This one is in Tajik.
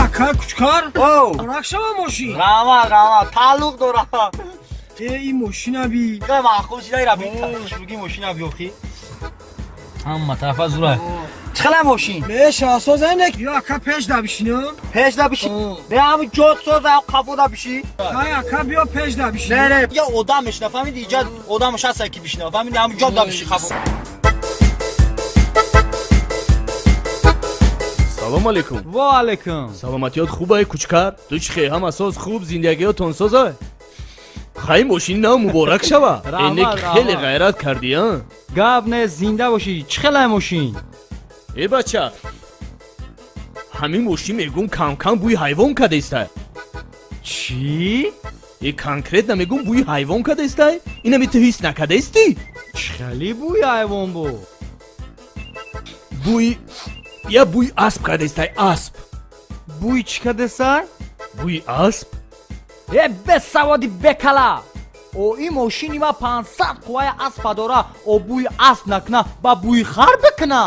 Ака Кучкар. Оу. Муборак шава мошин. Раҳмат, раҳмат, тааллуқ дорам. Э, ин мошина би. Маъқул шидай ра, хушбуги мошина биёхи. Ҳама тарафа зура. Чӣ хела мошин? Меша соза, ё ака, пеш да бишинам? Пеш да биши. Не, ҳами ҷот соза, қафо да биши. Ай, ака, биё пеш да бишинам. Не, не, я одам мешина, фаҳмиди? Иҷа одамаш ҳаста, ки бишина, фаҳмиди? Ҳами ҷот да биши қафо. Салом алейкум. Ва алейкум. Саломатиёт хубай, Кучкар? Ту чӣ хе, ҳама соз, хуб, зиндагиётон соза? Хай, мошини нав муборак шава. Энек хеле ғайрат кардӣ, а? Гап не, зинда бошӣ. Чӣ хелай мошин? Э, бача, ҳамин мошин, мегум, камкам бӯи ҳайвон кадестай. Чӣ? Э, конкретно мегум, бӯи ҳайвон кадестай. Инами ту ҳис накадестӣ? Чӣ хели бӯи ҳайвон буд? Бӯи я бӯи асп кадестай, асп. Бӯи чӣ кадесай? Бӯи асп. Э, бесаводи бекала! О, ин мошини ма 500 қувваи аспа дора, о бӯи асп накуна, ба бӯи хар бикуна.